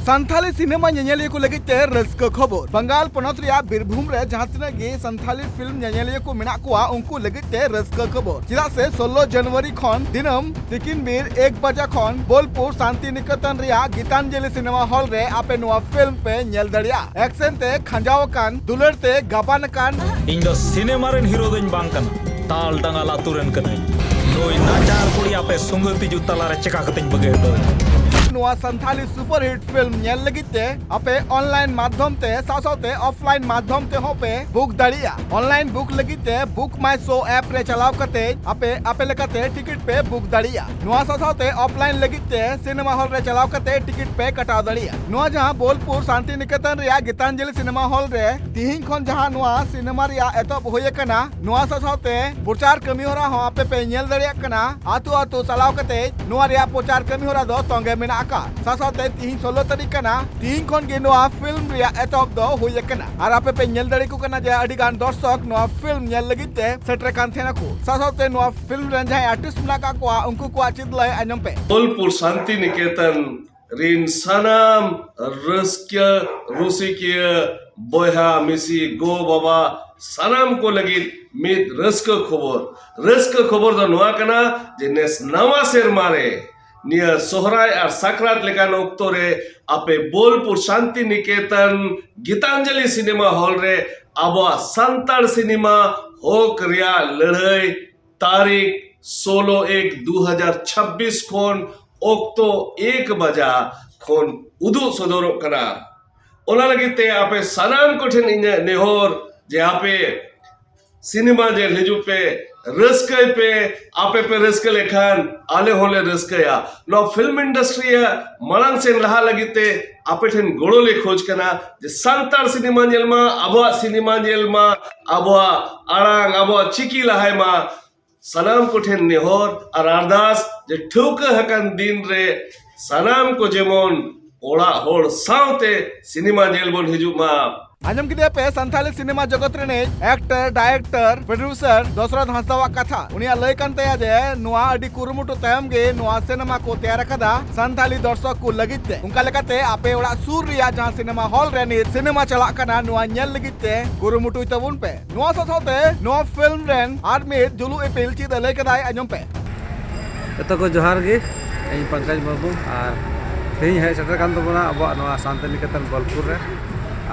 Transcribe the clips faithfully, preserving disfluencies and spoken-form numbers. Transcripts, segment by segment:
Santali cinema ᱧᱮᱧᱮᱞᱤᱭᱟᱹ ᱠᱚ ᱞᱟᱹᱜᱤᱫ ᱛᱮ ᱨᱟᱹᱥᱠᱟᱹ ᱠᱷᱚᱵᱚᱨ᱾ ᱵᱟᱝᱜᱟᱞ ᱯᱚᱱᱚᱛ ᱨᱮᱭᱟᱜ ᱵᱤᱨᱵᱷᱩᱢ ᱨᱮ ᱡᱟᱦᱟᱸ ᱛᱤᱱᱟᱹᱜ ᱜᱮ ᱥᱟᱱᱛᱷᱟᱞᱤ ᱯᱷᱤᱞᱢ ᱧᱮᱧᱮᱞᱤᱭᱟᱹ ᱠᱚ ᱢᱮᱱᱟᱜ ᱠᱚᱣᱟ, ᱩᱱᱠᱩ ᱞᱟᱹᱜᱤᱫ ᱛᱮ ᱨᱟᱹᱥᱠᱟᱹ ᱠᱷᱚᱵᱚᱨ᱾ ᱪᱮᱫᱟᱜ ᱥᱮ ᱥᱳᱞᱳ ᱡᱟᱱᱩᱣᱟᱨᱤ ᱠᱷᱚᱱ ᱫᱤᱱᱟᱹᱢ ᱛᱤᱠᱤᱱ ᱵᱮᱲ ᱮᱠ ᱵᱟᱡᱟ ᱠᱷᱚᱱ ᱵᱳᱞᱯᱩᱨ ᱥᱟᱱᱛᱤ ᱱᱤᱠᱮᱛᱚᱱ ᱨᱮᱭᱟᱜ ᱜᱤᱛᱟᱧᱡᱚᱞᱤ ᱥᱤᱱᱮᱢᱟ ᱦᱚᱞ ᱨᱮ ᱟᱯᱮ ᱱᱚᱣᱟ ᱯᱷᱤᱞᱢ ᱯᱮ ᱧᱮᱞ ᱫᱟᱲᱮᱭᱟᱜᱼᱟ᱾ ᱮᱠᱥᱮᱱ ᱛᱮ ᱠᱷᱟᱸᱡᱟᱣ ᱟᱠᱟᱱ, ᱫᱩᱞᱟᱹᱲ ᱛᱮ ᱜᱟᱵᱟᱱ ᱟᱠᱟᱱ, ᱤᱧ ᱫᱚ ᱥᱤᱱᱮᱢᱟ ᱨᱮᱱ ᱦᱤᱨᱳ ᱫᱚᱧ ᱵᱟᱝ ᱠᱟᱱᱟ, ᱛᱟᱞ ᱰᱟᱸᱜᱟᱞ ᱟᱛᱳ ᱨᱮᱱ ᱠᱟᱹᱱᱟᱹᱧ᱾ ᱱᱩᱭ ᱱᱟᱪᱟᱨ ᱠᱩᱲᱤ ᱟᱯᱮ ᱥᱩᱸᱜᱟᱹ ᱛᱤᱡᱩ ᱛᱟᱞᱟᱨᱮ ᱪᱮᱠᱟ ᱠᱟᱛᱮᱧ ᱵᱟᱹᱜᱤ ᱦᱚᱴᱚᱭᱟ? ᱱᱚᱣᱟ ᱥᱟᱱᱛᱷᱟᱞᱤ ᱥᱩᱯᱟᱨᱦᱤᱴ ᱯᱷᱤᱞᱢ ᱧᱮᱞ ᱞᱟᱹᱜᱤᱫ ᱛᱮ ᱟᱯᱮ ᱚᱱᱞᱟᱭᱤᱱ ᱢᱟᱫᱽᱫᱷᱚᱢ ᱛᱮ ᱥᱟᱶ ᱥᱟᱶᱛᱮ ᱚᱯᱷᱞᱟᱭᱤᱱ ᱢᱟᱫᱽᱫᱷᱚᱢ ᱛᱮᱦᱚᱸ ᱯᱮ ᱵᱩᱠ ᱫᱟᱲᱮᱭᱟᱜᱼᱟ᱾ ᱚᱱᱞᱟᱭᱤᱱ ᱵᱩᱠ ᱞᱟᱹᱜᱤᱫ ᱛᱮ ᱵᱩᱠ ᱢᱟᱭ ᱥᱳ ᱮᱯ ᱨᱮ ᱪᱟᱞᱟᱣ ᱠᱟᱛᱮ ᱟᱯᱮ ᱟᱯᱮ ᱞᱮᱠᱟᱛᱮ ᱴᱤᱠᱤᱴ ᱯᱮ ᱵᱩᱠ ᱫᱟᱲᱮᱭᱟᱜᱼᱟ᱾ ᱱᱚᱣᱟ ᱥᱟᱶ ᱥᱟᱶᱛᱮ ᱚᱯᱷᱞᱟᱭᱤᱱ ᱞᱟᱹᱜᱤᱫ ᱛᱮ ᱥᱤᱱᱮᱢᱟ ᱦᱚᱞ ᱨᱮ ᱪᱟᱞᱟᱣ ᱠᱟᱛᱮ ᱴᱤᱠᱤᱴ ᱯᱮ ᱠᱟᱴᱟᱣ ᱫᱟᱲᱮᱭᱟᱜᱼᱟ᱾ ᱱᱚᱣᱟ ᱡᱟᱦᱟᱸ ᱵᱳᱞᱯᱩᱨ ᱥᱟᱱᱛᱤ ᱱᱤᱠᱮᱛᱚᱱ ᱨᱮᱭᱟᱜ ᱜᱤᱛᱟᱧᱡᱚᱞᱤ ᱥᱤᱱᱮᱢᱟ ᱦᱚᱞ ᱨᱮ ᱛᱤᱦᱤᱧ ᱠᱷᱚᱱ ᱡᱟᱦᱟᱸ ᱱᱚᱣᱟ ᱥᱤᱱᱮᱢᱟ ᱨᱮᱭᱟᱜ ᱮᱛᱚᱦᱚᱵ ᱦᱩᱭ ᱟᱠᱟᱱᱟ, ᱱᱚᱣᱟ ᱥᱟᱶ ᱥᱟᱶᱛᱮ ᱯᱨᱚᱪᱟᱨ ᱠᱟᱹᱢᱤ ᱦᱚᱨᱟ ᱦᱚᱸ ᱟᱯᱮ ᱯᱮ ᱧᱮᱞ ᱫᱟᱲᱮᱭᱟᱜ ᱠᱟᱱᱟ᱾ ᱟᱹᱛᱩ ᱟᱹᱛᱩ ᱪᱟᱞᱟᱣ ᱠᱟᱛᱮ ᱱᱚᱣᱟ ᱨᱮᱭᱟᱜ ᱯᱨᱚᱪᱟᱨ ᱠᱟᱹᱢᱤ ᱦᱚᱨᱟ ᱫᱚ ᱛᱚᱸᱜᱮ ᱢᱮᱱᱟᱜ ᱟᱠᱟᱫ᱾ ᱥᱟᱶ ᱥᱟᱶᱛᱮ ᱛᱤᱦᱤᱧ ᱥᱳᱞᱳ ᱛᱟᱹᱨᱤᱠᱷ ᱠᱟᱱᱟ, ᱛᱤᱦᱤᱧ ᱠᱷᱚᱱ ᱜᱮ ᱱᱚᱣᱟ ᱯᱷᱤᱞᱢ ᱨᱮᱭᱟᱜ ᱮᱛᱚᱦᱚᱵ ᱫᱚ ᱦᱩᱭ ᱟᱠᱟᱱᱟ᱾ ᱟᱨ ᱟᱯᱮ ᱯᱮ ᱧᱮᱞ ᱫᱟᱲᱮ ᱠᱚ ᱠᱟᱱᱟ ᱡᱮ ᱟᱹᱰᱤ ᱜᱟᱱ ᱫᱚᱨᱥᱚᱠ ᱱᱚᱣᱟ ᱯᱷᱤᱞᱢ ᱧᱮᱞ ᱞᱟᱹᱜᱤᱫ ᱛᱮ ᱥᱮᱴᱮᱨ ᱠᱟᱱ ᱛᱟᱦᱮᱱᱟ ᱠᱚ᱾ ᱥᱟᱶ ᱥᱟᱶᱛᱮ ᱱᱚᱣᱟ ᱯᱷᱤᱞᱢ ᱨᱮᱱ ᱡᱟᱦᱟᱸᱭ ᱟᱨᱴᱤᱥᱴ ᱢᱮᱱᱟᱜ ᱟᱠᱟᱫ ᱠᱚᱣᱟ, ᱩᱱᱠᱩ ᱠᱚᱣᱟᱜ ᱪᱮᱫ ᱞᱟᱹᱭ ᱟᱸᱡᱚᱢ ᱯᱮ᱾ ᱵᱳᱞᱯᱩᱨ ᱥᱟᱱᱛᱤ ᱱᱤᱠᱮᱛᱚᱱ ᱨᱤᱱ ᱥᱟᱱᱟᱢ ᱨᱟᱹᱥᱠᱟᱹ ᱨᱩᱥᱤᱠᱤᱭᱟᱹ ᱵᱚᱭᱦᱟ ᱢᱤᱥᱤ ᱜᱚ ᱵᱟᱵᱟ ᱥᱟᱱᱟᱢ ᱠᱚ ᱞᱟᱹᱜᱤᱫ ᱢᱤᱫ ᱨᱟᱹᱥᱠᱟᱹ ᱠᱷᱚᱵᱚᱨ᱾ ᱨᱟᱹᱥᱠᱟᱹ ᱠᱷᱚᱵᱚᱨ ᱫᱚ ᱱᱚᱣᱟ ᱠᱟᱱᱟ ᱡᱮ ᱱᱮᱥ ᱱᱟᱣᱟ ᱥᱮᱨᱢᱟ ᱨᱮ, ᱱᱤᱭᱟᱹ ᱥᱚᱦᱨᱟᱭ ᱟᱨ ᱥᱟᱠᱨᱟᱛ ᱞᱮᱠᱟᱱ ᱚᱠᱛᱚ ᱨᱮ ᱟᱯᱮ ᱵᱳᱞᱯᱩᱨ ᱥᱟᱱᱛᱤ ᱱᱤᱠᱮᱛᱚᱱ ᱜᱤᱛᱟᱧᱡᱚᱞᱤ ᱥᱤᱱᱮᱢᱟ ᱦᱚᱞ ᱨᱮ ᱟᱵᱚᱣᱟᱜ ᱥᱟᱱᱛᱟᱲ ᱥᱤᱱᱮᱢᱟ ᱦᱚᱠ ᱨᱮᱭᱟᱜ ᱞᱟᱹᱲᱦᱟᱹᱭ ᱛᱟᱹᱨᱤᱠᱷ ᱥᱳᱞᱳ ᱮᱠ ᱫᱩ ᱦᱟᱡᱟᱨ ᱪᱷᱟᱵᱵᱤᱥ ᱠᱷᱚᱱ ᱚᱠᱛᱚ ᱮᱠ ᱵᱟᱡᱟ ᱠᱷᱚᱱ ᱩᱫᱩᱜ ᱥᱚᱫᱚᱨᱚᱜ ᱠᱟᱱᱟ᱾ ᱚᱱᱟ ᱞᱟᱹᱜᱤᱫ ᱛᱮ ᱟᱯᱮ ᱥᱟᱱᱟᱢ ᱠᱚᱴᱷᱮᱱ ᱤᱧᱟᱹᱜ ᱱᱮᱦᱚᱨ ᱡᱮ ᱟᱯᱮ ᱥᱤᱱᱮᱢᱟ ᱧᱮᱞ ᱦᱤᱡᱩᱜ ᱯᱮ, ᱨᱟᱹᱥᱠᱟᱹᱭ ᱯᱮ᱾ ᱟᱯᱮ ᱯᱮ ᱨᱟᱹᱥᱠᱟᱹ ᱞᱮᱠᱷᱟᱱ ᱟᱞᱮ ᱦᱚᱸᱞᱮ ᱨᱟᱹᱥᱠᱟᱹᱭᱟ᱾ ᱱᱚᱣᱟ ᱯᱷᱤᱞᱢ ᱤᱱᱰᱟᱥᱴᱨᱤ ᱢᱟᱲᱟᱝ ᱥᱮᱱ ᱞᱟᱦᱟ ᱞᱟᱹᱜᱤᱫ ᱛᱮ ᱟᱯᱮ ᱴᱷᱮᱱ ᱜᱚᱲᱚ ᱞᱮ ᱠᱷᱚᱡᱽ ᱠᱟᱱᱟ ᱡᱮ ᱥᱟᱱᱛᱟᱲ ᱥᱤᱱᱮᱢᱟ ᱧᱮᱞ ᱢᱟ, ᱟᱵᱚᱣᱟᱜ ᱥᱤᱱᱮᱢᱟ ᱧᱮᱞ ᱢᱟ, ᱟᱵᱚᱣᱟᱜ ᱟᱲᱟᱝ, ᱟᱵᱚᱣᱟᱜ ᱪᱤᱠᱤ ᱞᱟᱦᱟᱭ ᱢᱟ᱾ ᱥᱟᱱᱟᱢ ᱠᱚᱴᱷᱮᱱ ᱱᱮᱦᱚᱨ ᱟᱨ ᱟᱨᱫᱟᱥ ᱡᱮ ᱴᱷᱟᱹᱣᱠᱟᱹ ᱟᱠᱟᱱ ᱫᱤᱱ ᱨᱮ ᱥᱟᱱᱟᱢ ᱠᱚ ᱡᱮᱢᱚᱱ ᱚᱲᱟᱜ ᱦᱚᱲ ᱥᱟᱶᱛᱮ ᱥᱤᱱᱮᱢᱟ ᱧᱮᱞ ᱵᱚᱱ ᱦᱤᱡᱩᱜ ᱢᱟ᱾ ᱟᱸᱡᱚᱢ ᱠᱮᱫᱮᱭᱟ ᱯᱮ ᱥᱟᱱᱛᱟᱞᱤ ᱥᱤᱱᱮᱢᱟ ᱡᱚᱜᱚᱛ ᱨᱤᱱᱤᱡ actor, director, producer ᱫᱚᱥᱨᱚᱛᱷ ᱦᱟᱸᱥᱫᱟᱣᱟᱜ ᱠᱟᱛᱷᱟ᱾ ᱩᱱᱤᱭᱟᱜ ᱞᱟᱹᱭ ᱠᱟᱱ ᱛᱟᱭᱟ ᱡᱮ ᱱᱚᱣᱟ ᱟᱹᱰᱤ ᱠᱩᱨᱩᱢᱩᱴᱩ ᱛᱟᱭᱚᱢ ᱜᱮ ᱱᱚᱣᱟ ᱥᱤᱱᱮᱢᱟ ᱠᱚ ᱛᱮᱭᱟᱨ ᱟᱠᱟᱫᱟ ᱥᱟᱱᱛᱟᱞᱤ ᱫᱚᱨᱥᱚᱠ ᱠᱚ ᱞᱟᱹᱜᱤᱫ ᱛᱮ᱾ ᱚᱱᱠᱟ ᱞᱮᱠᱟᱛᱮ ᱟᱯᱮ ᱚᱲᱟᱜ ᱥᱩᱨ ᱨᱮᱭᱟᱜ ᱡᱟᱦᱟᱸ ᱥᱤᱱᱮᱢᱟ ᱦᱚᱞ ᱨᱮ ᱱᱤᱛ ᱥᱤᱱᱮᱢᱟ ᱪᱟᱞᱟᱜ ᱠᱟᱱᱟ, ᱱᱚᱣᱟ ᱧᱮᱞ ᱞᱟᱹᱜᱤᱫ ᱛᱮ ᱠᱩᱨᱩᱢᱩᱴᱩᱭ ᱛᱟᱵᱚᱱ ᱯᱮ᱾ ᱱᱚᱣᱟ ᱥᱟᱶ ᱥᱟᱶᱛᱮ ᱱᱚᱣᱟ ᱯᱷᱤᱞᱢ ᱨᱮᱱ ᱟᱨ ᱢᱤᱫ ᱡᱩᱞᱩᱜ ᱤᱯᱤᱞ ᱪᱮᱫ ᱮ ᱞᱟᱹᱭ ᱠᱮᱫᱟᱭ, ᱟᱸᱡᱚᱢ ᱯᱮ᱾ ᱡᱚᱛᱚ ᱠᱚ ᱡᱚᱦᱟᱨ ᱜᱮ, ᱤᱧ ᱯᱚᱝᱠᱚᱡᱽ ᱢᱩᱨᱢᱩ᱾ ᱟᱨ ᱛᱮᱦᱮᱧ ᱦᱮᱡ ᱥᱮᱴᱮᱨ ᱠᱟᱱ ᱛᱟᱵᱚᱱᱟ ᱟᱵᱚᱣᱟᱜ ᱱᱚᱣᱟ ᱥᱟᱱᱛᱤᱱᱤᱠᱮᱛᱚᱱ ᱵᱳᱞᱯᱩᱨ ᱨᱮ᱾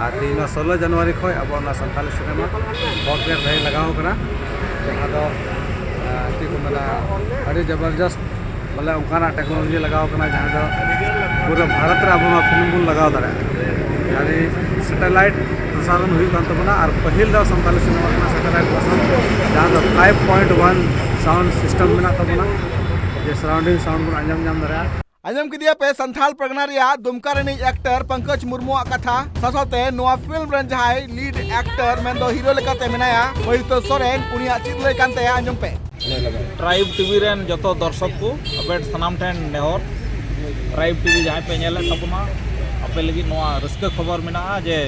ᱟᱨ ᱛᱮᱦᱮᱧ ᱱᱚᱣᱟ ᱥᱳᱞᱳ ᱡᱟᱱᱩᱣᱟᱨᱤ ᱠᱷᱚᱱ ᱟᱵᱚᱣᱟᱜ ᱱᱚᱣᱟ ᱥᱟᱱᱛᱟᱞᱤ ᱥᱤᱱᱮᱢᱟ ᱦᱚᱞ ᱨᱮ ᱞᱟᱹᱲᱦᱟᱹᱭ ᱞᱟᱜᱟᱣ ᱠᱟᱱᱟ, ᱡᱟᱦᱟᱸ ᱫᱚ, ᱟᱨ, ᱪᱮᱫ ᱠᱚ ᱢᱮᱱᱟ, ᱟᱹᱰᱤ ᱡᱚᱵᱚᱨᱡᱚᱥᱛ, ᱵᱚᱞᱮ, ᱚᱱᱠᱟᱱᱟᱜ ᱴᱮᱠᱱᱳᱞᱚᱡᱤ ᱞᱟᱜᱟᱣ ᱠᱟᱱᱟ, ᱡᱟᱦᱟᱸ ᱫᱚ ᱯᱩᱨᱟᱹ ᱵᱷᱟᱨᱚᱛ ᱨᱮ ᱟᱵᱚ ᱱᱚᱣᱟ ᱯᱷᱤᱞᱢ ᱵᱚᱱ ᱞᱟᱜᱟᱣ ᱫᱟᱲᱮᱭᱟᱜᱼᱟ᱾ ᱟᱨ satellite ᱯᱨᱚᱥᱟᱨᱚᱱ ᱦᱩᱭᱩᱜ ᱠᱟᱱ ᱛᱟᱵᱚᱱᱟ, ᱟᱨ ᱯᱟᱹᱦᱤᱞ ᱫᱷᱟᱣ ᱥᱟᱱᱛᱟᱞᱤ ᱥᱤᱱᱮᱢᱟ ᱠᱟᱱᱟ satellite ᱯᱨᱚᱥᱟᱨᱚᱱ, ᱡᱟᱦᱟᱸ ᱫᱚ five point one sound system ᱢᱮᱱᱟᱜ ᱛᱟᱵᱚᱱᱟ, ᱡᱮ surrounding sound ᱵᱚᱱ ᱟᱸᱡᱚᱢ ᱧᱟᱢ ᱫᱟᱲᱮᱭᱟᱜᱼᱟ᱾ ᱟᱸᱡᱚᱢ ᱠᱮᱫᱮᱭᱟ ᱯᱮ ᱥᱟᱱᱛᱷᱟᱞ ᱯᱟᱨᱜᱟᱱᱟ ᱨᱮᱭᱟᱜ ᱫᱩᱢᱠᱟ ᱨᱤᱱᱤᱡ actor ᱯᱚᱝᱠᱚᱡᱽ ᱢᱩᱨᱢᱩᱣᱟᱜ ᱠᱟᱛᱷᱟ᱾ ᱥᱟᱶ ᱥᱟᱶᱛᱮ ᱱᱚᱣᱟ ᱯᱷᱤᱞᱢ ᱨᱮᱱ ᱡᱟᱦᱟᱸᱭ lead actor ᱢᱮᱱᱫᱚ ᱦᱤᱨᱳ ᱞᱮᱠᱟᱛᱮ ᱢᱮᱱᱟᱭᱟ ᱵᱟᱹᱭᱩᱛᱚ ᱥᱚᱨᱮᱱ, ᱩᱱᱤᱭᱟᱜ ᱪᱮᱫ ᱞᱟᱹᱭ ᱠᱟᱱ ᱛᱟᱭᱟ, ᱟᱸᱡᱚᱢ ᱯᱮ᱾ ᱴᱨᱟᱭᱤᱵᱽ ᱴᱤᱵᱷᱤ ᱨᱮᱱ ᱡᱚᱛᱚ ᱫᱚᱨᱥᱚᱠ ᱠᱚ, ᱟᱵᱮᱱ ᱥᱟᱱᱟᱢ ᱴᱷᱮᱱ ᱱᱮᱦᱚᱨ, ᱴᱨᱟᱭᱤᱵᱽ ᱴᱤᱵᱷᱤ ᱡᱟᱦᱟᱸᱭ ᱯᱮ ᱧᱮᱞᱮᱫ ᱛᱟᱵᱚᱱᱟ, ᱟᱯᱮ ᱞᱟᱹᱜᱤᱫ ᱱᱚᱣᱟ ᱨᱟᱹᱥᱠᱟᱹ ᱠᱷᱚᱵᱚᱨ ᱢᱮᱱᱟᱜᱼᱟ ᱡᱮ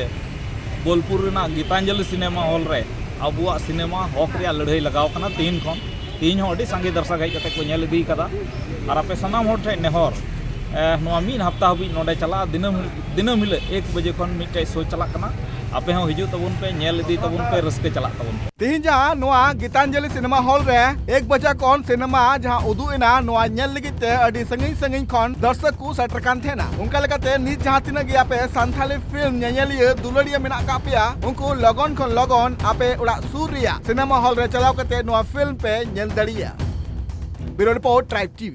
ᱵᱳᱞᱯᱩᱨ ᱨᱮᱱᱟᱜ ᱜᱤᱛᱟᱧᱡᱚᱞᱤ ᱥᱤᱱᱮᱢᱟ ᱦᱚᱞ ᱨᱮ ᱟᱵᱚᱣᱟᱜ ᱥᱤᱱᱮᱢᱟ ᱦᱚᱠ ᱨᱮᱭᱟᱜ ᱞᱟᱹᱲᱦᱟᱹᱭ ᱞᱟᱜᱟᱣ ᱠᱟᱱᱟ ᱛᱤᱦᱤᱧ ᱠᱷᱚᱱ᱾ ᱛᱤᱦᱤᱧ ᱦᱚᱸ ᱟᱹᱰᱤ ᱥᱟᱸᱜᱮ ᱫᱚᱨᱥᱚᱠ ᱦᱮᱡ ᱠᱟᱛᱮ ᱠᱚ ᱧᱮᱞ ᱤᱫᱤ ᱠᱟᱫᱟ᱾ ᱟᱨ ᱟᱯᱮ ᱥᱟᱱᱟᱢ ᱦᱚᱲ ᱴᱷᱮᱱ ᱱᱮᱦᱚᱨ, ᱮ, ᱱᱚᱣᱟ ᱢᱤᱫ ᱦᱟᱯᱛᱟ ᱦᱟᱹᱵᱤᱡ ᱱᱚᱰᱮ ᱪᱟᱞᱟᱜᱼᱟ, ᱫᱤᱱᱟᱹᱢ, ᱫᱤᱱᱟᱹᱢ ᱦᱤᱞᱳᱜ ᱮᱠ ᱵᱟᱡᱮ ᱠᱷᱚᱱ ᱢᱤᱫᱴᱮᱡ ᱥᱳ ᱪᱟᱞᱟᱜ ᱠᱟᱱᱟ᱾ ᱟᱯᱮ ᱦᱚᱸ ᱦᱤᱡᱩᱜ ᱛᱟᱵᱚᱱ ᱯᱮ, ᱧᱮᱞ ᱤᱫᱤ ᱛᱟᱵᱚᱱ ᱯᱮ, ᱨᱟᱹᱥᱠᱟᱹ ᱪᱟᱞᱟᱜ ᱛᱟᱵᱚᱱ ᱯᱮ᱾ ᱛᱤᱦᱤᱧ ᱡᱟᱦᱟᱸ ᱱᱚᱣᱟ ᱜᱤᱛᱟᱧᱡᱚᱞᱤ ᱥᱤᱱᱮᱢᱟ ᱦᱚᱞ ᱨᱮ ᱮᱠ ᱵᱟᱡᱟ ᱠᱷᱚᱱ ᱥᱤᱱᱮᱢᱟ ᱡᱟᱦᱟᱸ ᱩᱫᱩᱜ ᱮᱱᱟ, ᱱᱚᱣᱟ ᱧᱮᱞ ᱞᱟᱹᱜᱤᱫ ᱛᱮ ᱟᱹᱰᱤ ᱥᱟᱺᱜᱤᱧ ᱥᱟᱺᱜᱤᱧ ᱠᱷᱚᱱ ᱫᱚᱨᱥᱚᱠ ᱠᱚ ᱥᱮᱴᱮᱨ ᱠᱟᱱ ᱛᱟᱦᱮᱱᱟ᱾ ᱚᱱᱠᱟ ᱞᱮᱠᱟᱛᱮ ᱱᱤᱛ ᱡᱟᱦᱟᱸ ᱛᱤᱱᱟᱹᱜ ᱜᱮ ᱟᱯᱮ ᱥᱟᱱᱛᱷᱟᱞᱤ ᱯᱷᱤᱞᱢ ᱧᱮᱧᱮᱞᱤᱭᱟᱹ ᱫᱩᱞᱟᱹᱲᱤᱭᱟᱹ ᱢᱮᱱᱟᱜ ᱠᱟᱜ ᱯᱮᱭᱟ, ᱩᱱᱠᱩ ᱞᱚᱜᱚᱱ ᱠᱷᱚᱱ ᱞᱚᱜᱚᱱ ᱟᱯᱮ ᱚᱲᱟᱜ ᱥᱩᱨ ᱨᱮᱭᱟᱜ ᱥᱤᱱᱮᱢᱟ ᱦᱚᱞ ᱨᱮ ᱪᱟᱞᱟᱣ ᱠᱟᱛᱮ ᱱᱚᱣᱟ ᱯᱷᱤᱞᱢ ᱯᱮ ᱧᱮᱞ ᱫᱟᱲᱮᱭᱟᱜᱼᱟ᱾ Bureau Report, Tribe TV.